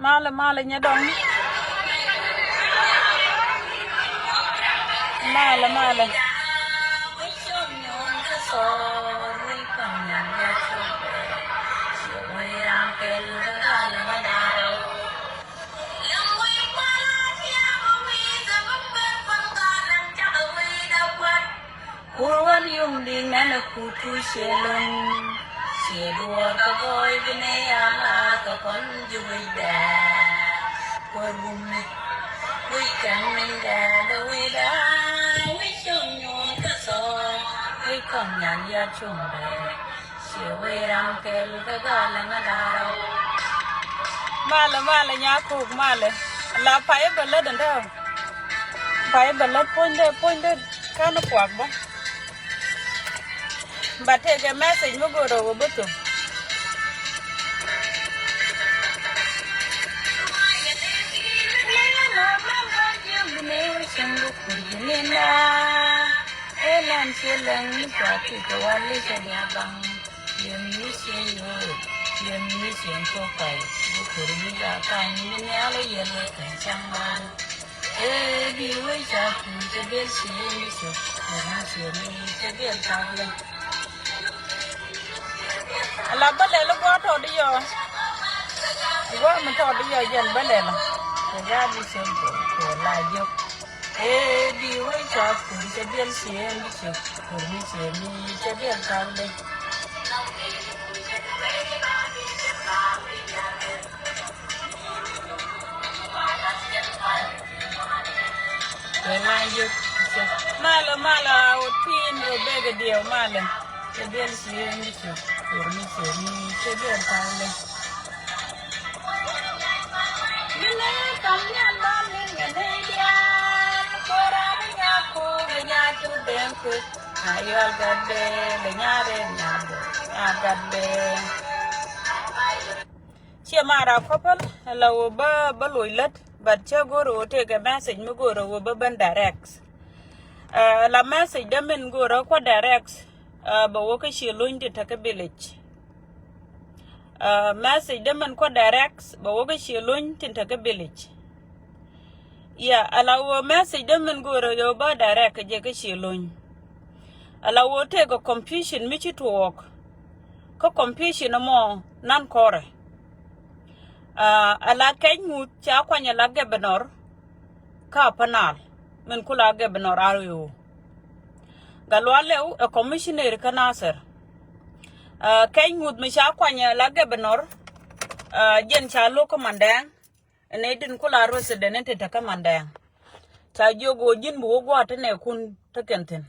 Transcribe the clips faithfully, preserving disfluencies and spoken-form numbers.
Malɛ, malɛ, nyɛ dɔŋ. Malɛ, malɛ. Kur wan yung di ŋɛn a kutu ciɛ lon. Ciɛ duɔr ka gɔy bi ne ya la ka kɔn ji wec dɛ. Kur bum ni wec kɛn min dɛ dɛ wec dɛ. Wec cung nyuɔn ka sɔ. Wec kɔn nyan ya cung dɛ. Ciɛ wec ram kɛl ka gal ŋa daro. Malɛ, malɛ, nya kuk, malɛ. La payɛ bɛ lät ɛn dɛ. Payɛ bɛ lät puɔ̱nydɛ, puɔ̱nydɛ kan puak bä. Ba tekɛ message mi go̱o̱r ɛ wä bä thok. Ɛlan ciɛ lɛŋ ni cua ti kɛ wali cɛ dia baŋ. Yɛn mi ciɛ yo̱o̱, yɛn mi ciɛ kɔ pay. Bi kur mi ja kany bi nial yɛn wä kany caŋ wari. Ee bi wä ca kuc cɛ biɛl ciɛ mi cɛ. Yɛn mi ciɛ mi cɛ biɛl tak lɛ. Ala bä lɛl guɔ tɔt yɔ. Guɔ mi tɔt yɔ jɛn bä lɛl. Kɛ ga bi cɛ kɛ la jok. Ee bi wä ca kuc cɛ biɛl ciɛ mi cɛ. Kur mi ciɛ mi cɛ biɛl tak lɛ. Malɛ, malɛ, a wä tin rɔ bek a diɛw malɛ. Cɛ biɛl ciɛ mi cɛ. Kur mi ciɛ mi cɛ biɛl tak lɛ. Mi nɛ kam ni a lɔm ni ŋɛ nɛ diaal. Kora ni nya ku bɛ nya cu ben kuth. A yɔl gat bɛ bɛ nya rɛ nya bɛ nya gat bɛ. Ciɛ mara couple la wä bä bä loc lät, but cɛ go̱o̱r wä tekɛ message mi go̱o̱r wä bä ben direct. Uh, la message dä min go̱o̱r kuɔ direct, uh, bɛ wä kä ciɛ lony ti tekɛ village. Uh, message dä min kuɔ direct bɛ wä kä ciɛ lony tin tekɛ village. Ya, ala wä message dä min go̱o̱r yɛ wä bä direct kɛ jɛ kä ciɛ lony. Ala wä tekɛ confusion mi ci tuɔɔk. Kä confusion mɔ nan kɔrɛ. Uh, ala kɛc ŋuth ca kuany ala governor. Ka panal min kula governor ar yo. Gatluak Lew ɛ commissioner kä Nasir. Uh, kɛc ŋuth mi ca kuany ala governor. Uh, jɛn ca lo̱k kä Mandɛŋ. Ɛn ɛ din kula resident in te te kä Mandɛŋ. Ca jiök wä ji̱n bi wä gua̱a̱t te nɛ kun te kɛn thi̱n.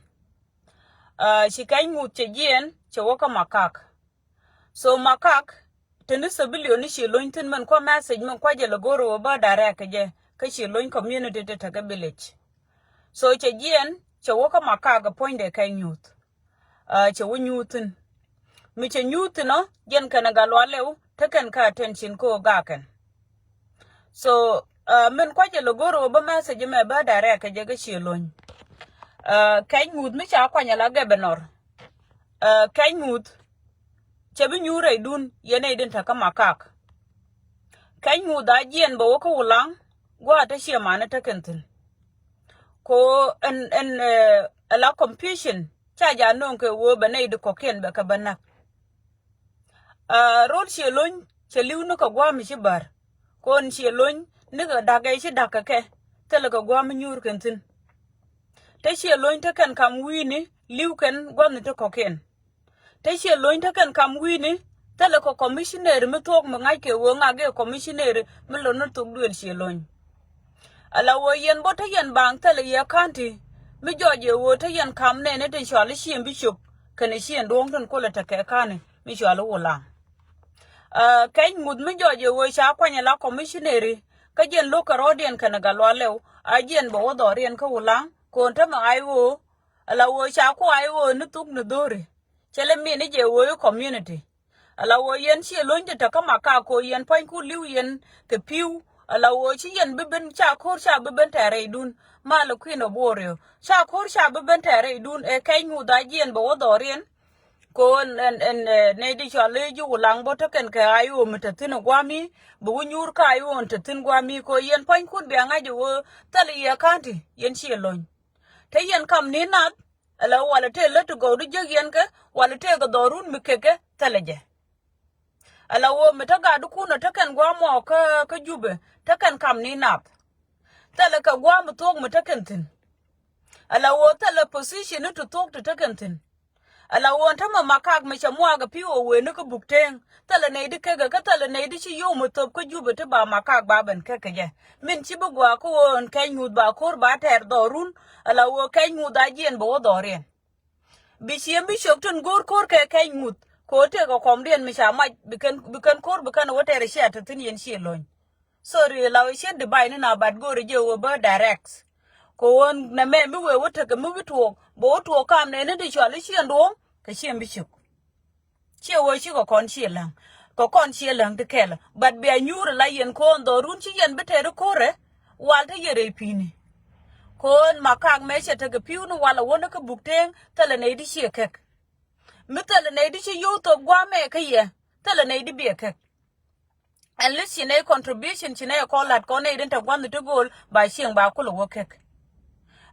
Uh, ci kɛc ŋuth cɛ jiɛn cɛ wä kä Makak. So Makak, te ni civilian ni ci lony thi̱n min kuɔ message min kuɔ jɛ lɛ go̱r wä bä direct kɛ jɛ kä ci lony community te te kä village. So cɛ jiɛn cɛ wä kä Makak puɔ̱nydɛ kɛc nyuuth. Uh, cɛ wä nyuuth thi̱n. Mi cɛ nyuuth thi̱n ɔ, jɛn kɛn Gatluak Lew te kɛn kä attention kä wä gakɛn. So, uh, min kuɔ jɛ lɛ go̱r wä bä message mɛ bä direct kɛ jɛ kä ci lony. Uh, kɛc ŋuth mi ca kuany ala governor. Uh, kɛc ŋuth cɛ bi nyuur rɛydun yɛn ɛ idin te kä Makak. Kɛc ŋuth a jiɛn bɛ wä kä Wulaŋ gua̱a̱ te ciɛ mani te kɛn thi̱n. Ko ɛn ɛn, uh, ala confusion ca ja no̱o̱ŋ kɛ wä bɛ nɛy di kɔkiɛn bɛ kɛ bä näk. Uh, rol ciɛ lony cɛ li̱w ni kɛ gua̱a̱ mi ci bär. Ko ɛn ciɛ lony ni kɛ da̱k ɛ ci da̱k kɛ kɛ thilɛ kɛ gua̱a̱ mi nyuur kɛn thi̱n. Te ciɛ lony te kɛn kam wi̱i̱ni li̱w kɛn gua̱thni te kɔkiɛn. Te ciɛ lony te kɛn kam wi̱i̱ni thilɛ kɛ commissioner mi thuɔ̱k mi ŋa̱c kɛ wee ŋak ɛ commissioner mi lon ni thok duël ciɛ lony. Ala wee yɛn bä te yɛn baŋ thilɛ yɛ county mi jɔɔc ɛ wee te yɛn kam nɛɛni tin cɔal i̱ ciɛn bi cop kɛnɛ ciɛn duɔ̱ŋ tin kulɛ tekɛ county mi cɔal i̱ Wulaŋ. Uh, kɛc ŋuth mi jɔɔc ɛ wee ca kuany ala commissioner kä jiɛn lo̱k kɛ rɔɔdiɛn kɛnɛ Gatluak Lew a jiɛn bɛ wä dhɔriɛn kä Wulaŋ ko̱n tämɛ I O. Ala wee ca ku I O ni thuk ni dho̱ri. Cɛ lɛ min i̱ jɛ wee i̱ community. Ala wee yɛn ciɛ lony ti te kä Makak ko yɛn pua̱nyku li̱w yɛn kɛ pi̱w. Ala wee ci yɛn bi ben ca ko̱r ca bi ben tɛɛrɛydun. Malɛ kui̱n ɔ bo̱o̱riɔ ca ko̱r ca bi ben tɛɛrɛydun ɛ kɛc ŋuth a jiɛn bɛ wä dhɔriɛn. Ko ɛn ɛn ɛn nɛy di cɔal i̱ ji̱ Wulaŋ bä tekɛn kɛ I O mi te thi̱n ɛ guami, bi wä nyuur kä I O in te thi̱n guami, ko yɛn pua̱nykun bia ŋa̱c ɛ ɣöö thilɛ yɛ county yɛn ciɛ lo̱ny. Te yɛn kam ni nath, ala walɛ tëë lät ti gɔw di jek yɛn kɛ, walɛ tëë kɛ dhɔrun mi kekɛ thilɛ jɛ. Ala ɣöö mi te gat di kun ɛ tekɛn guam ɔ kä kä Jubɛ, tekɛn kam ni nath. Thilɛ kɛ guam thuɔ̱k mi tekɛn thi̱n. Ala ɣöö thilɛ position ni ti thuɔ̱k ti tekɛn thi̱n. Ala ɣöö tämɛ makak mi cɛ muakä pi̱w ɛ wen ni kä Buk Teŋ. Thilɛ nɛy di kekɛ kä thilɛ nɛy di ci yio̱w mi thöp kä Jubɛ ti ba makak ba ben kekɛ jɛ. Min ci bi gua̱a̱k kä ɣöö ɛn Kɛny Ŋuth ba ko̱r ba tɛɛr dhɔrun. Ala ɣöö Kɛny Ŋuth a jiɛn bɛ wä dhɔriɛn. Bi ciɛ mi ciök tin go̱o̱r ko̱r kɛ Kɛny Ŋuth. Kɛ ɣöö tëëkɛ kɔmdiɛn mi ca mac bi kɛn bi kɛn ko̱r bi kɛn wä tɛɛr ɛ cia te thi̱n yɛn ciɛ lo̱ny. Sorry, la wee ciet di bay ni na bat go̱o̱ri jɛ wee bä direct. Kɛ ɣöö nɛ mɛ mi wee wä tekɛ mi bi tuɔɔk bɛ wä tuɔɔk kam nɛ ni di cual i̱ ciɛn duɔ̱ɔ̱ŋ kɛ ciɛn bi cuk. Ciɛ wee cikɛ kɔn ciɛ läŋ kɛ kɔn ciɛ läŋ ti kɛl. Bat bia nyuur la yɛn ko̱o̱n dhɔrun ci yɛn bi tɛɛri ko̱rɛ wal te yɛ rɛy pi̱i̱ni. Kɛ ɣöö makak mɛ cɛ tekɛ pi̱w ni wal a wä ni kä Buk Teŋ thilɛ nɛy di ciɛ kɛk. Mi thilɛ nɛy di ci yio̱w thop gua̱a̱mɛ kä yɛ thilɛ nɛy di biɛ kɛk. At least ci nɛy contribution ci nɛy kɔn la̱t kɔn nɛy din te gua̱nh ti go̱o̱l ba cieŋ ba kulɛ wä kek.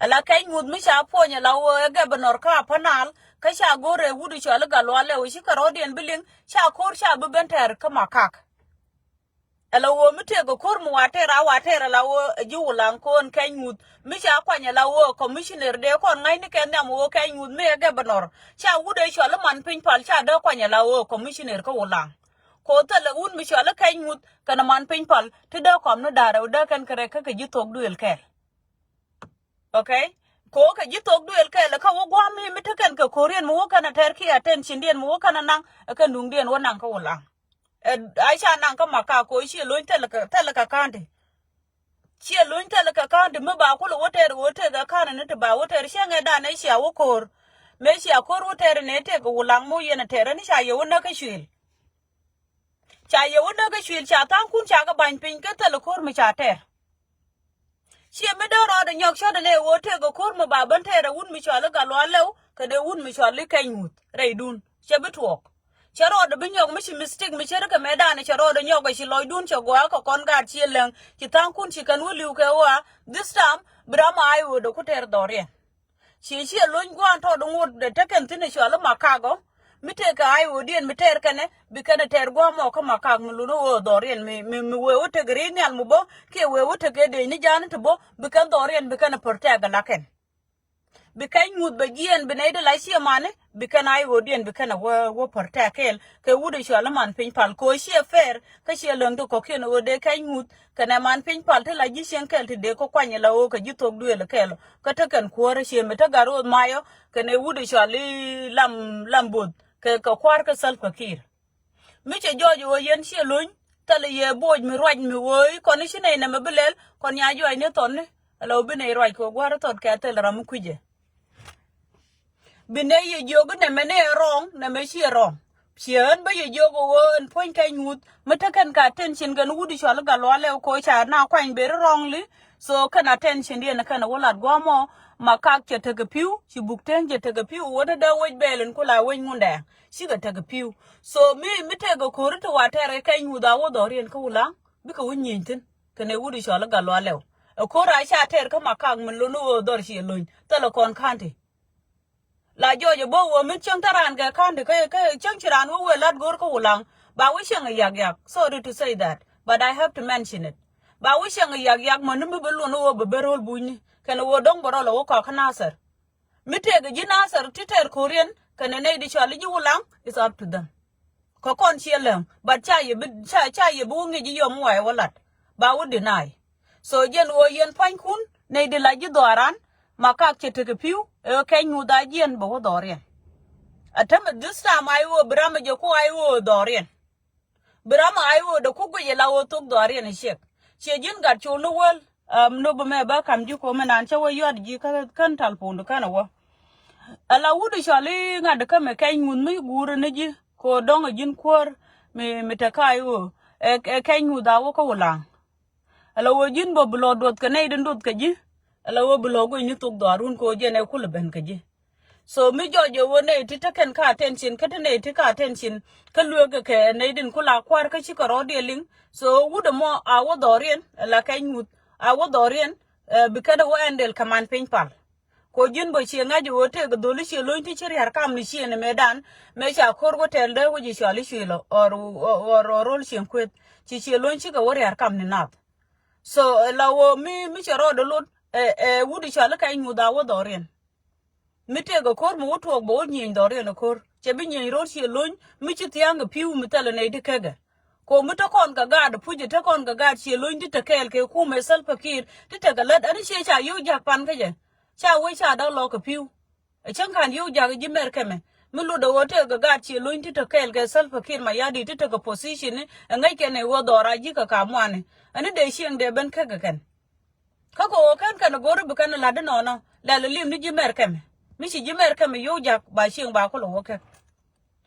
Ala Kɛny Ŋuth mi ca puɔ̱ny ala wä ɛ gɛbɛnɔr kä Apanaal kä ca go̱r ɛ wut i̱ cɔal i̱ Gatluak Lɛw i̱ ci kɛ rɔɔdiɛn bi liŋ ca ko̱r ca bi ben tɛɛr kä makak. Ala wä mi tëëk ɛ ko̱r mi wa tɛɛr a wa tɛɛr ala wä ɛ ji̱ Wulaŋ ko̱n Kɛny Ŋuth mi ca kuany ala wä commissioner dee kɔn ŋa̱cni kɛ nhiam wä Kɛny Ŋuth mi ɛ gɛbɛnɔr ca wut ɛ cɔal i̱ Man Piny Pal ca dee kuany ala wä commissioner kä Wulaŋ. Ko thilɛ wut mi cɔal i̱ Kɛny Ŋuth kɛnɛ Man Piny Pal ti dee kɔm ni da̱rɛ wä dee kɛn kɛ rɛk kä kɛ ji̱ thok duëël kɛɛl. Okay. Ko kɛ ji̱ thok duëël kɛɛl kä wä gua̱a̱m mi mi ti kɛn kɛ ko̱riɛn mi wä kɛn a tɛr kiɛ attention diɛn mi wä kɛn a naŋ ɛ kɛn duŋdiɛn wä naŋ kä Wulaŋ. Ɛ a ca naŋ kä Makak ko ciɛ lo̱ny thilɛ kɛ thilɛ kɛ county. Ciɛ luny thilɛ kɛ county mi ba kulɛ wä tɛɛr wä tëëk ɛ county ni ti ba wä tɛɛr cieŋɛ danɛ cia wä ko̱r. Mëë cia ko̱r wä tɛɛr ni tëëk Wulaŋ mi wä yɛn ɛ tɛɛr ni ca yɛ wä näk kä cuël. Ca yɛ wä näk kä cuël ca tha̱a̱ŋkun ca kɛ ba̱ny piny kä thilɛ ko̱r mi ca tɛɛr. Ciɛ mi dee rɔɔdɛ nyɔk cɔtdɛ lɛ wä tëëk ɛ ko̱r mi ba ben tɛɛr ɛ wut mi cɔal i̱ Gatluak Lɛw kɛnɛ wut mi cɔal i̱ Kɛny Ŋuth rɛydun cɛ bi tuɔɔk. Cɛ rɔɔdɛ bi nyɔk mi ci mistake mi ce̱tkɛ mɛtdan cɛ rɔɔdɛ nyɔk ɛ ci lɔcdun cɛ gɔaa kɛ kɔn gaat ciɛ läŋ ci tha̱a̱ŋkun ci kɛn wä li̱w kɛ ɣɔaa. This time bi ram a I O dee ku tɛɛr dhɔriɛn. Ci ciɛ lony gua̱a̱n tɔɔt ŋot dee tekɛn thi̱n ɛ cɔal i̱ Makak ɔ mi tëëkɛ I O diɛn mi tɛɛr kɛnɛ bi kɛn ɛ tɛɛr gua̱a̱m ɔ kä Makak mi lun i̱ ɣöö dhɔriɛn mi mi mi wee wä tek ri̱i̱k nhial mi bä kiɛ wee wä tek ëë dec ni ja̱a̱n ti bä bi kɛn dhɔriɛn bi kɛn ɛ protect ɛ la kɛn. Bi Kɛny Ŋuth bɛ jiɛɛn bi nɛy di la ciɛ mani bi kɛn I O diɛn bi kɛn a wä wä protect kɛɛl kɛ wut i̱ cɔal i̱ Man Piny Pal kɛ ɣöö ciɛ fair kä ciɛ läŋ ti kɔ̱kiɛn ɣöö dee Kɛny Ŋuth kɛnɛ Man Piny Pal ti la ji̱ cieŋ kɛɛl ti dee kä kuany ila ɣöö kɛ ji̱ thok duëël kɛɛl kä te kɛn kuäärä ciɛ mi te gat roth mayɔ kɛnɛ wut i̱ cɔal i̱ Lam Lam Both kɛ kɛ kua̱r kä Salva Kiir. Mi cɛ jɔɔc ɣöö yɛn ciɛ lony thilɛ yɛ boc mi ruac mi ɣöö i̱ kɔn i̱ ci nɛy nɛmɛ bi lɛl kɔn nya jɔɔc ni thɔn ni. Ala ɣöö bi nɛy ruac kɛ ɣöö gua̱r thɔt kɛ thil ram mi kui̱cɛ. Bi nɛy yɛ jiök i̱ nɛmɛ ni ɛ wrong nɛmɛ ciɛ wrong. Ciɛ ɣän bä yɛ jiök ɣöö ɛn puɔ̱ny Kɛny Ŋuth mi te kɛn kɛ attention kɛn wut i̱ cɔal i̱ Gatluak Lɛw kɛ ɣöö ca na kuany beri wrongly. So kɛn attention diɛn kɛn ɛ wä lat gua̱a̱mɔ. Makak cɛ tekɛ pi̱w ci Buk Teŋ cɛ tekɛ pi̱w wä te dee wec bɛɛl in ku la wec ŋundɛ. Cikɛ tekɛ pi̱w. So mi mi tekɛ ko̱ri ti wa tɛɛr kɛ Kɛny Ŋuth a wä dhɔriɛn kä Wulaŋ bikɛ wä nyieny thi̱n kɛnɛ wut i̱ cɔal i̱ Gatluak Lɛw. Ɛ ko̱r a ca tɛɛr kä Makak min lon i̱ ɣöö dhɔr ciɛ lony thilɛ kɔn county. La jɔɔc ɛ bä wä min cieŋ te raan kɛ county kä kä cieŋ ci raan wä wëë lat go̱o̱r kä Wulaŋ ba wä cieŋ ɛ yak yak. Sorry to say that but I have to mention it. Ba wä cieŋ ɛ yak yak mäni mi bi luɔn i̱ ɣöö bɛ ben ro̱l bunyni kɛnɛ ɣöö dɔ̱ŋ bɛ rɔl ɛ wä kɔak kä Nasir. Mi tëëkɛ ji̱ Nasir ti tɛɛr ko̱riɛn kɛnɛ nɛy di cɔal i̱ ji̱ Wulaŋ, it's up to them. Kɛ kɔn ciɛ läŋ but ca yɛ bi ca ca yɛ bi wä ŋi̱c i̱ yɔm wä ɛ wä lat ba wä deny. So jiɛn ɣöö yɛn pua̱nykun nɛy di la ji̱ dhɔaaran Makak cɛ tekɛ pi̱w ɛ Kɛny Ŋuth a jiɛn bɛ wä dhɔriɛn. A tämɛ this time a i̱ ɣöö bi ram ɛ jɛ ku a i̱ ɣöö dhɔriɛn. Bi ram a i̱ ɣöö dee ku guic ɛ la ɣöö thok dhɔriɛn ɛ ciɛk. Ciɛ ji̱n gat col ni wäl. Am no̱b ɛmɛ bä ka̱m ji̱ ko̱mɛ naan cä wä yuat ji̱ kä kän talpon di kän ɛ wä. Ala wut i̱ cɔal i̱ ŋa̱t di kä mɛ Kɛny Ŋuth mi guurä ni ji̱ kɛ ɣöö dɔ̱ŋ ɛ ji̱n kuäär mi mi te kä a i̱ ɣöö ɛ ɛ Kɛny Ŋuth a wä kä Wulaŋ. Ala ɣöö ji̱n bä bi lɔ duɔth kɛ nɛy di duɔth kɛ ji̱. Ala ɣöö bi lɔ guic ni thok dhɔaarun kɛ ɣöö jɛn ɛ kulɛ ben kɛ ji̱. So mi jɔɔc ɛ ɣöö nɛy ti te kɛn kä attention, kä te nɛy ti kä attention, kä lueek kɛ kɛ nɛy din ku la kua̱r kä cikɛ rɔɔdiɛ liŋ. So wut ɛmɔ a wä dhɔriɛn, la kɛc ŋuth a wä dhɔriɛn, eh, bi kɛn ɛ wä ɛn del kɛ man piny pal. Ko ji̱n bä ciɛ ŋa̱c ɛ ɣöö tëëk dholi ciɛ lo̱ny ti ci ria̱r kam ni ciɛ ni mëëdan, mëë ca ko̱r wä tɛl dee wä ji̱ cɔal i̱ cuilɔ, or, or, or ro̱l cieŋ kueth, ci ciɛ lo̱ny cikɛ wä ria̱r kam ni nath. So, eh, la ɣöö mi, mi cɛ rɔɔdɛ lot, eh, eh, wut i̱ cɔal i̱ kɛc ŋuth a wä dhɔriɛn. Mi tëëk ɛ ko̱r mi wä tuɔɔk bɛ wä nyieny dhɔriɛn ɛ ko̱r. Cɛ bi nyieny ro̱l ciɛ lo̱ny mi ci thia̱a̱ŋ kɛ pi̱w mi thilɛ nɛy ti kekɛ. Ko mi te kɔn kɛ gaat puc ɛ te kɔn kɛ gaat ciɛ lo̱ny ti te kɛɛl kɛ kumɛ Salva Kiir ti tekɛ lät ɛn ciɛ ca yio̱w ja̱k pan kä jɛ. Ca wee ca dɔ̱k lɔk kɛ pi̱w. Ɛ cäŋ ka̱n yio̱w ja̱k ji̱ mɛr kɛmɛ. Mi lotdɛ ɣöö tëëk kɛ gaat ciɛ lo̱ny ti te kɛɛl kɛ Salva Kiir Mayardit ti tekɛ position ni ɛ ŋäc kɛn ɛ ɣöö dhɔra ji̱ kɛ kamuani. Ɛn ni dee cieŋ dee ben kekɛ kɛn. Kä kɛ ɣöö kɛn kɛn go̱ri bi kɛn la̱t inɔnɔ lɛl lim ni ji̱ mɛr kɛmɛ. Mi ci ji̱ mɛr kɛmɛ yio̱w ja̱k ba cieŋ ba kulɛ wä kɛ.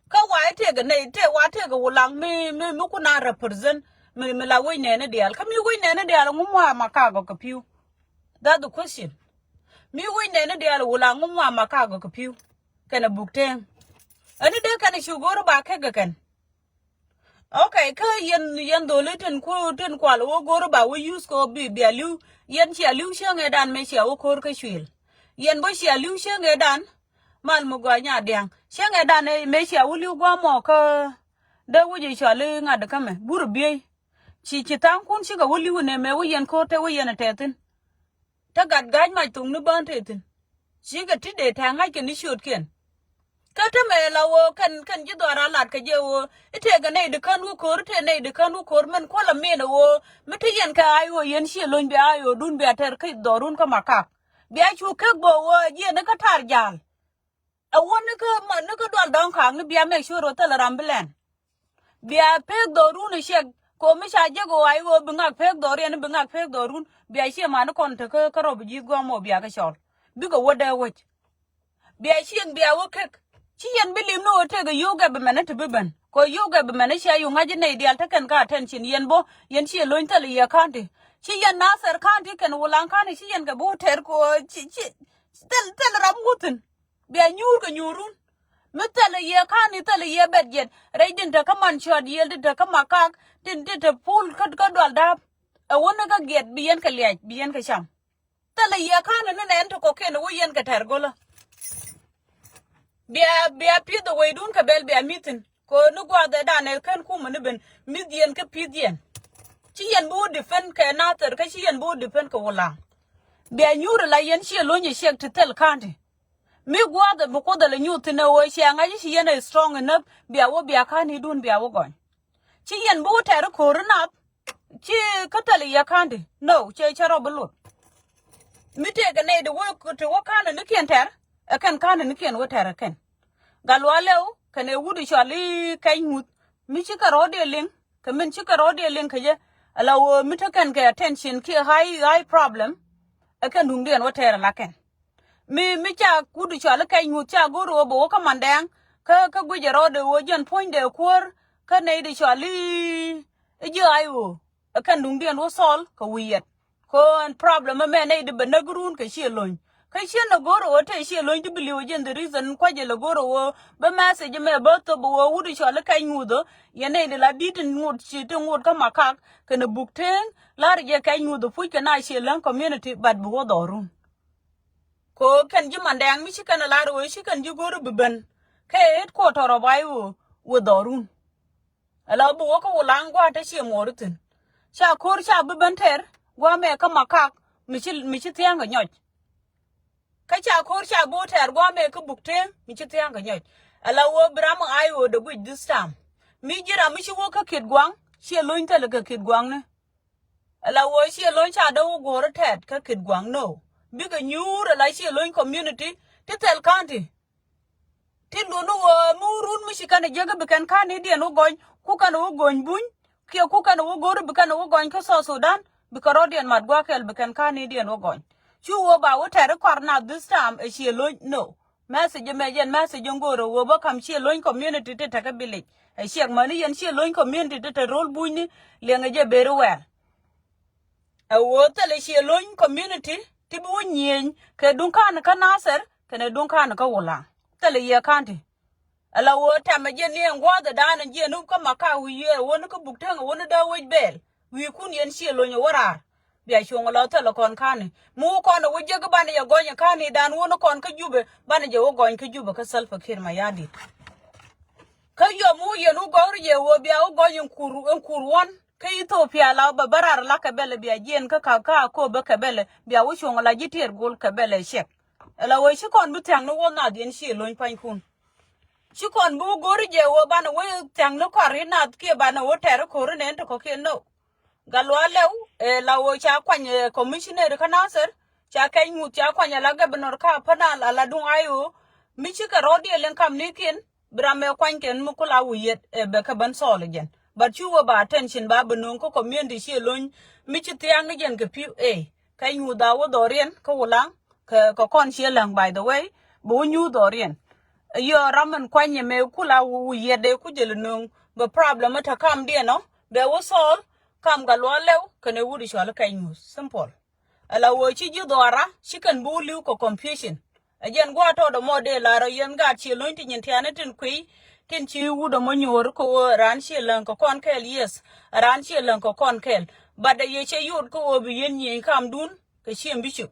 Kä wa i̱ tëëkɛ nɛy tëë wa tëëkɛ wulaŋ mi, mi, mi kun a represent mi, mi la wec nɛɛni diaal. Kä mi wec nɛɛni diaal ŋu mua ma kagɔ kɛ pi̱w. That's the question. Mi wec nɛɛni diaal wulaŋ ŋu mua ma kagɔ kɛ pi̱w. Kɛn a buk teŋ. Ɛn ni dee kɛn a cu go̱ri ba kekɛ kɛn. Okay, kä yɛn, yɛn dholi tin ku, tin kual wä go̱r ba wä use kɔ bi, bia li̱w. Yɛn cia li̱w cieŋ ëëdan mëë cia wä ko̱r kä cuil. Yɛn bä cia li̱w cieŋ ëëdan. Mal mi gɔaa nya diaŋ. Cieŋ ëëdan ëë mëë cia wä li̱w gua̱a̱mɔ kä dee wä ji̱ cɔal i̱ ŋa̱t kä mɛ. Gur biey. Ci, ci tha̱a̱ŋkun cikɛ wä li̱w nɛ mëë wä yɛn ko̱r te wä yɛn ɛ tɛthin. Te gat ga̱a̱c mac thoŋni bään te thi̱n. Cikɛ ti dee tɛ̈ɛ̈ŋ ŋa̱ckɛ ni ciötkiɛn. Kä te mɛ la ɣöö kɛn, kɛn ji̱ dhɔaar a lat kɛ jɛ ɣöö i̱ tëëkɛ nɛy di kän wä ko̱r, i̱ tëë nɛy di kän wä ko̱r, min kuäl a min ɛ ɣöö mi te yɛn kɛ ay ɣöö yɛn ciɛ lo̱ny bia ay ɣöö dun bia tɛr kä dhɔrun kä makak. Bia cu kek bä ɣöö jiɛn i̱ kä ta̱r ja̱a̱l. Ɛ wä ni kä ma, ni kä dual dɔ̱ŋ ka̱a̱k ni bia make sure ɣöö thilɛ ram bi lɛn. Bia pek dhɔrun ɛ ciɛk. Komi ca jek ɣöö ay ɣöö bi ŋak pek dhɔriɛn, bi ŋak pek dhɔrun. Bia ciɛ mani kɔn te kä, kä rɔb ji̱th gua̱a̱m ɣöö bia kɛ cɔl. Bikɛ wä dee wec. Bia ciɛk bia wä kek. Ci yɛn bi lim ni ɣöö tëëkɛ yio̱w gɛp bi mɛn ni te bi ben. Kɛ yio̱w gɛp bi mɛn ni cia yio̱w ŋa̱c nɛy diaal te kɛn kä attention. Yɛn bä, yɛn ciɛ lo̱ny thilɛ yɛ county. Ci yɛn Nasir county kɛn Wulaŋ county ci yɛn kɛ bi wä tɛr kɛ ɣöö ci, ci, thil, thil ram wuthin. Bia nyuur kɛ nyuurun. Mi thilɛ yɛ ka̱n i̱ thilɛ yɛ bɛt jiɛt. Rɛy din te kä man cuɔt yiël din te kä makak. Din din te pul kä, kä dual da̱a̱p. Ɛ wä ni kä giɛt bi yɛn kɛ liac, bi yɛn kɛ cam. Thilɛ yɛ ka̱n ni nɛn te kɔkiɛn ɛ wä yɛn kɛ tɛr go̱lä. Bia, bia pi̱th ɛ weydun kɛ bɛl bia mi̱thin. Kɛ ni gua̱a̱th ɛ danɛ kän kumä ni ben. Mi̱th yɛn kä pi̱th yɛn. Ci yɛn bi wä defend kɛ Nathir, kä ci yɛn bi wä defend kɛ Wulaŋ. Bia nyuur ɛ la yɛn ciɛ lo̱ny ɛ ciɛk ti thil ka̱n ti. Mi gua̱a̱th ɛ bi Kuoth ɛ lɛ nyuur thi̱n ɛ ɣöö cia ŋa̱c i̱ ci yɛn ɛ strong enough bia wä bia ka̱n i̱dun bia wä gɔny. Ci yɛn bi wä tɛr ko̱ri nath. Ci kä thil i̱ yɛ ka̱n ti. No, cɛ cɛ rɔ bi lot. Mi tëëkɛ nɛy ti wä, ti wä ka̱n ɛ nikiɛn tɛr. Ɛ kɛn ka̱n ɛ nikiɛn wä tɛr ɛ kɛn. Gat lualɛw kɛn ɛ wut i̱ cɔal i̱ kɛc ŋuth. Mi cikɛ rɔɔdiɛ liŋ. Kɛ min cikɛ rɔɔdiɛ liŋ kɛ jɛ. Ala ɣöö mi te kɛn kɛ attention kiɛ high, high problem. Ɛ kɛn duŋdiɛn wä tɛr ala kɛn. Mi, mi ca kut cɔal i̱ kɛc ŋuth ca go̱r ɣöö bɛ wä kä mandɛɛŋ. Kä, kä guic ɛ rɔɔdɛ ɣöö jɛn puɔ̱nydɛ kuäär. Kä nɛy di cɔal i̱, i̱ ji̱ ay ɣöö. Ɛ kɛn duŋdiɛn wä thɔɔl kɛ wi̱i̱ yɛt. Kɛ ɣöö ɛn problem ɛmɛ nɛy di bɛ näk run kɛ ciɛ lo̱ny. Kä ciɛ nɛ go̱r ɣöö te ciɛ lo̱ny ti bi li̱w ɛ jɛn the reason kua̱c ɛ lɛ go̱r ɣöö bä message ɛmɛ bä thop ɣöö wut i̱ cɔal i̱ kɛc ŋuth ɣöö. Yɛn nɛy di la di̱t in ŋot ci ti ŋot kä makak kɛn ɛ buk teeŋ la̱r jɛ kɛc ŋuth ɛ puc kɛn a ciɛ läŋ community but bi wä dhɔrun. Kɛ ɣöö kɛn ji̱ mandɛɛŋ mi ci kɛn ɛ la̱r ɣöö ci kɛn ji̱ go̱r i̱ bi ben. Kɛ ɣet kuɔt tɔrɔ ba i̱ ɣöö wä dhɔrun. Ala bi wä kä Wulaŋ gua̱a̱th te ciɛ muɔɔri thi̱n. Ca ko̱r ca bi ben tɛr gua̱a̱mɛ kä makak mi ci, mi ci thia̱a̱ŋ kɛ nyɔc. Kä ca ko̱r ca bi wä tɛr gua̱a̱mɛ kä buk teeŋ mi ci thia̱a̱ŋ kɛ nyɔc. Ala wä bi ram ay ɣöö dee guic this time. Mi ji̱ ram mi ci wä kä Kitgwang ciɛ lo̱ny thilɛ kɛ Kitgwang ni. Ala wä ciɛ lo̱ny ca dee wä guɔ̱ɔ̱r tɛt kä Kitgwang no. Bikɛ nyuur ala ciɛ lo̱ny community ti thil county. Ti lun ni wä mi wä run mi ci kɛn ɛ jiäk bi kɛn ka̱n i̱diɛn wä gɔny ku kɛn wä gɔny buny. Kiɛ ku kɛn wä go̱r bi kɛn wä gɔny kä South Sudan. Bikɛ rɔɔdiɛn mat gua̱a̱k kɛl bi kɛn ka̱n i̱diɛn wä gɔny. Cu wä ba wä tɛr i̱ kɔr na this time ɛ ciɛ lo̱ny no. Message ɛmɛ jɛn message in go̱o̱rä wä bä kam ciɛ lo̱ny community ti tekɛ village. Ɛ ciɛk mäni yɛn ciɛ lo̱ny community ti te ro̱l bunyni liɛŋɛ jɛ beri wɛɛl. Ɛ wä thilɛ ciɛ lo̱ny community ti bi wä nyieny kɛ duŋ ka̱n kä Nasir kɛnɛ duŋ ka̱n kä Wulaŋ. thilɛ yɛ ka̱nti. Ala wä tɛmɛ jiɛn ni ɛn gua̱a̱th ɛ da̱a̱n ɛ jiɛn ni kä Makak wi̱i̱ yɛ wä ni kä Buk Teŋ ɛ wä ni dee wec bɛɛl wi̱i̱ kun yɛn ciɛ lony ɛ wä raar. Bia cuɔ̱ŋ ɛ la thilɛ kɔn ka̱ni mi wä kɔn ɛ wä jiäk banɛ jɛ gɔny ɛ ka̱ni da̱a̱n wä ni kɔn kä Jubɛ banɛ jɛ wä gɔny kä Jubɛ kä Salva Kiir Mayardit. Kä yɔm wä yɛn wä gɔ̱r jɛ wä bia wä gɔny ɛn kur ɛn kur wän kä Ethiopia la bɛ bä raar la kɛ bɛlɛ bia jiɛn kä ka ka ko bä kɛ bɛlɛ bia wä cuɔ̱ŋ la ji̱ tiɛɛr gol kɛ bɛlɛ ciɛk. Ala wä ci kɔn bi thia̱ŋ ni wä nath yɛn ci lony panykun. Ci kɔn bi wä go̱r jɛ wä banɛ wä thia̱ŋ ni kɔr i̱ nath kiɛ banɛ wä tɛr ko̱r inɛn ti kɔ̱kiɛn no. Gatluak Lɛw ɛ la wä ca kuany ɛ commissioner kä Nasir ca kɛc ŋuth ca kuany ala governor ka Upper Nile ala duŋ Ayo. Mi cikɛ rɔ̱diɛl in kam nikiɛn bi ram ɛ kuany kɛn mi kula wi̱i̱ yɛt ɛ bɛ kɛ ben thɔɔl ɛ jɛn. But cu wä ba attention ba bi no̱o̱ŋ kä community ci lony mi ci thia̱a̱ŋ ni jɛn kɛ pi̱w ɛ kɛc ŋuth a wä dhɔriɛn kä Wulaŋ kɛ kɛ kɔn ciɛ läŋ by the way. Bi wä nyuuth dhɔriɛn. Yɔ ram in kuany ɛ mɛ kula wi̱i̱ yɛt ɛ ku jɛl no̱o̱ŋ bɛ problem ɛ te kamdiɛn ɔ bɛ wä thɔɔl. Kam Gatluak Lɛw kɛn ɛ wut i̱ cɔal i̱ kɛc ŋuth simple. Ala wä ci ji̱ dhɔara ci kɛn bi wä li̱w kɛ confusion. Ɛ jɛn gua̱a̱t tɔɔt ɛmɔ dee lar ɔ yɛn gaat ciɛ lo̱ny ti nyin tiani tin kuiy tin ci wut ɛmɔ nyuɔ̱ɔ̱r kä wä raan ciɛ läŋ kɛ kɔn kɛɛl yes. Raan ciɛ läŋ kɛ kɔn kɛɛl. But ɛ yɛ cɛ yot kä wä bi yɛn nyieny kamdun kɛ ciɛ bi cop.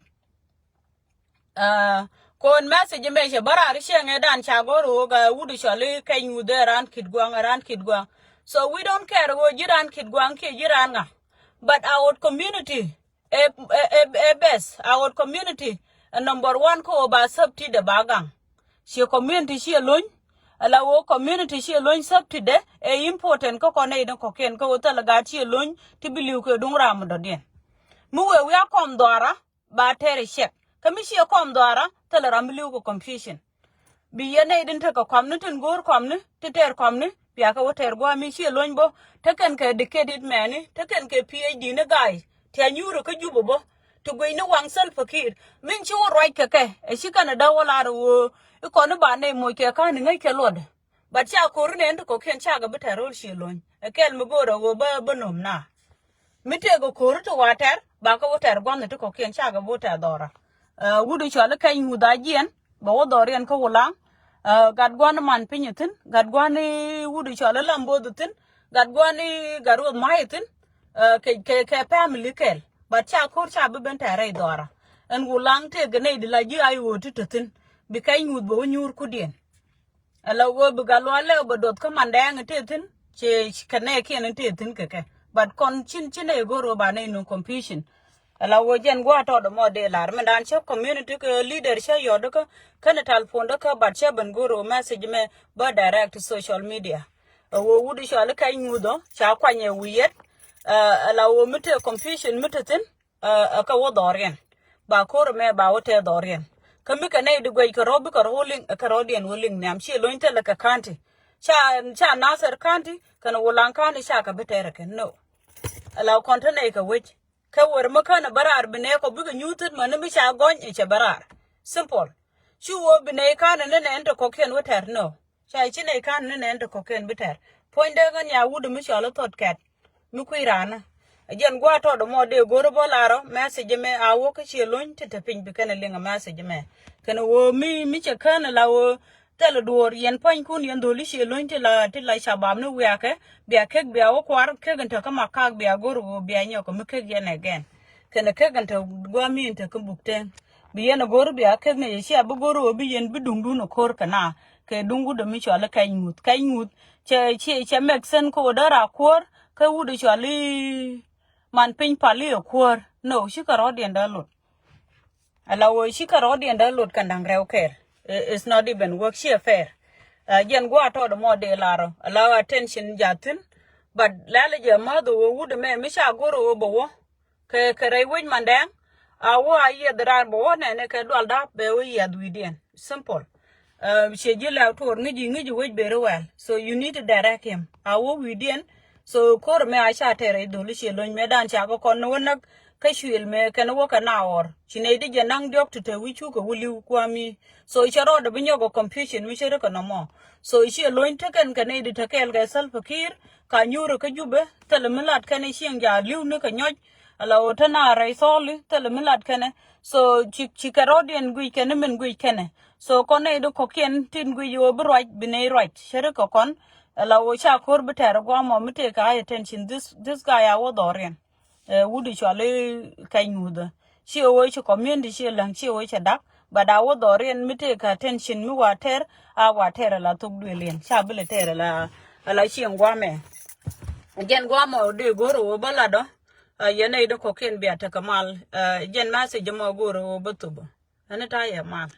Aa, kɔn message mɛ cɛ bä raar cɛ ŋɛ dan ca gɔr wä ga wut cɔl i̱ kɛc ŋuth ɛ raan kit guaŋ ɛ raan kit guaŋ. So we don't care wä ji̱ raan kit guaŋ kiɛ ji̱ raan ŋa. But our community ɛ ɛ ɛ best our community ɛ number one kä wä ba safety dɛ ba gaŋ. Ciɛ community ciɛ lony. Ala wä community ciɛ lony safety dɛ ɛ important kä kɔn nɛy ni kɔ̱kiɛn kä wä thilɛ gaat ciɛ lony ti bi li̱w kɛ duŋ ram mi dɔ̱diɛn. Mi wëë wi̱i̱ a kɔm dhɔaara ba tɛr ɛ ciɛk kä mi ciɛ kɔm dhɔaara thilɛ ram mi li̱w kɛ confusion. Bi yɛn nɛy din tekɛ kɔmni tin go̱o̱r kɔmni ti tɛr kɔmni. Piakä wä tɛr gua̱a̱mi ciɛ lony bä te kɛn kɛ dikɛt it mɛni te kɛn kɛ P H D ni ga̱a̱c ti a nyuurä kä Jubɛ bä. Ti guic ni waŋ Salva Kiir min ci wä ruac kɛ kɛ ɛ ci kɛn ɛ däk wä lar ɛ ɣöö i̱ kɔn i̱ ba nɛy moc kɛ ka̱n i̱ ŋäc kɛ luɔtdɛ. But ca ko̱r inɛn ti kɔ̱kiɛn cakɛ bi tɛr ro̱l ciɛ lony ɛ kɛl mi go̱o̱r ɛ ɣöö bä bä nöm na. Mi tëëk ɛ ko̱ri ti wa tɛr bakä wä tɛr gua̱nh ti kɔ̱kiɛn cakɛ bi wä tɛr dhɔra. Wut i̱ cɔal i̱ kɛny ŋuth a jiɛn bɛ wä dhɔriɛn kä Wulaŋ. Gat gua̱n i̱ man piny i̱ thi̱n gat gua̱n i̱ wut i̱ cɔal i̱ lam bo̱o̱th i̱ thi̱n gat gua̱n i̱ gat ruɔth ma̱a̱c i̱ thi̱n. Kɛ kɛ family kɛl but ca ko̱r ca bi ben tɛr rɛy dhɔra. Ɛn Wulaŋ tëëk kɛ nɛy di la ji̱ a i̱ ɣöö ti te thi̱n bi kɛny ŋuth bɛ wä nyuur kudiɛn. Ala wee bi Gatluak Lɛw bɛ duɔth kä Mandɛɛŋ ite thi̱n. Ci kɛ nɛɛkiɛn ite thi̱n kɛ kɛ. But kɔn cin cin ɛ go̱r wee ba nɛy nuŋ confusion. Ala wee jɛn gua̱a̱ tɔɔt ɛmɔ dee lar mindan cä community kɛ leader cä yɔt kä kɛn telephone dä kä but cä ben go̱r wee message mɛ bä direct to social media. Ɛ wee wut i̱ cɔal i̱ kɛc ŋuth ɔ ca kuany ɛ wi̱i̱ yɛt. Ala wee mi te confusion mi te thi̱n. Ɛ kɛ wä dhɔriɛn ba ko̱r ɛmɛ ba wä tɛth dhɔriɛn. Kä mi kɛ nɛy di guɛc kɛ rɔ̱ bikɛ rɔ̱ wä liŋ ɛ kɛ rɔ̱diɛn wä liŋ nhiam ciɛ lony thilɛ kɛ ka̱nti. Ca ca Nasir ka̱nti kɛn Wulaŋ ka̱nti ca kɛ bi tɛrɛ kɛn no. Ala kɔn te nɛy kɛ wec kɛ wër mi känɛ bä raar bi nɛy kɔ bikɛ nyuuth thit mäni mi ca gɔny ɛ cɛ bä raar. Simple. Ci wä bi nɛy ka̱nɛ ni nɛn te kɔ̱kiɛn wä tɛr no. Ca ci nɛy ka̱n ni nɛn ti kɔ̱kiɛn bi tɛr puɔ̱nydɛ ɣän ya wut mi cɔl i̱ thot kɛt. Mi kui̱ raanä ɛ jɛn gua̱a̱ tɔt ɛmɔ dee go̱r i̱ bä larɔ message mɛ a wä kä ciɛ lony ti te piny bi kɛn ɛ liŋ ɛ message mɛ. Kɛn ɛ wä mi mi cɛ kän ɛ la wä thɛl ɛ duɔɔr yɛn puɔ̱nykun yɛn dho̱li ciɛ lony ti la ti la cabab ni wiakɛ bia kek bia wä kuar kek in te kä Makak bia go̱r ɛ wä bia nyɔk ɛ mi kek yɛn ɛ gɛn. Kɛn ɛ kek in te gua̱a̱ mi in te kä Buk Teŋ. Bi yɛn a go̱r bia kek ni yɛ cia bi go̱r ɣöö bi yɛn bi duŋdun a ko̱r kɛ na kɛ duŋ wut a mi cɔal i̱ kɛc ŋuth kɛc ŋuth. Cɛ cɛ cɛ make sense kä wä dära kuäär kä wut a cɔal i̱ man piny pal i̱ a kuäär. No cikɛ rɔ̱diɛn dee lot. Ala wä cikɛ rɔ̱diɛn dee lot kɛ da̱ŋ rɛw kɛɛl. It's not even work ciɛ fair. Jɛn gua̱a̱ tɔt mɔ dee lar ala attention jathin. But lɛl jɛ ma̱th wä wut mɛ mi ca go̱r wä bä wä. Kɛ kɛ rɛy wec Mandɛŋ a wä a yiɛth raan bɛ wä nɛnɛ kɛ dual da̱p bɛ wä yiɛth wi̱i̱diɛn. Simple. Ciɛ ji̱ lɛw tuɔɔr ŋi̱ci ŋi̱ci wec beri wɛl. So you need to direct him a wä wi̱i̱diɛn. So ko̱r mɛ a ca tɛr rɛy dholi ciɛ lo̱ny mɛ dan ca kɛ kɔn ni wä näk kä cuël mɛ kɛn wä kɛ na ɣɔr ci nɛy di jɛ naŋ diɔ̱k ti te wi̱c cukɛ wä li̱w kuami. So cɛ rɔɔdɛ bi nyɔk ɛ confusion mi cɛ ri kɛ nɔmɔ. So ciɛ lo̱ny tekɛn kɛ nɛy di te kɛɛl kɛ Salva Kiir ka nyuurɛ kä Jubɛ thilɛ mi lat kɛn i̱ cieŋ ja li̱w ni kɛ nyɔc. Ala ɣöö te na rɛy thɔɔli thilɛ mi lat kɛnɛ. So ci ci kɛ rɔ̱diɛn guic kɛn i̱ min guic kɛnɛ. So kɔn nɛy di kɔkiɛn tin guic ɣöö bi ruac bi nɛy ruac cɛ ri kɛ kɔn. Ɛ la ɣöö ca ko̱r bi tɛɛr guamɔ mi tëëkɛ a attention, this, this guy a wä dhɔriɛn. Ɛ wut i̱ cual i̱ kɛc ŋuthä. Ci ɣöö ci community ci läŋ ci ɣöö cɛ dak. But a wä dhɔriɛn mi tëëkɛ attention mi wa tɛɛr a wa tɛɛr ɛ la thok duëëliɛn ca bi lɛ tɛɛr ɛ la, ɛ la cieŋ guamɛ. Jɛn guamɔ dee go̱o̱r ɣöö bä latdɔ. Ɛ yɛn nɛy di kɔkiɛn bia tekɛ mal. Ɛ jɛn message mɔ go̱o̱r ɣöö bä thopä. Ɛn ta yɛ mal.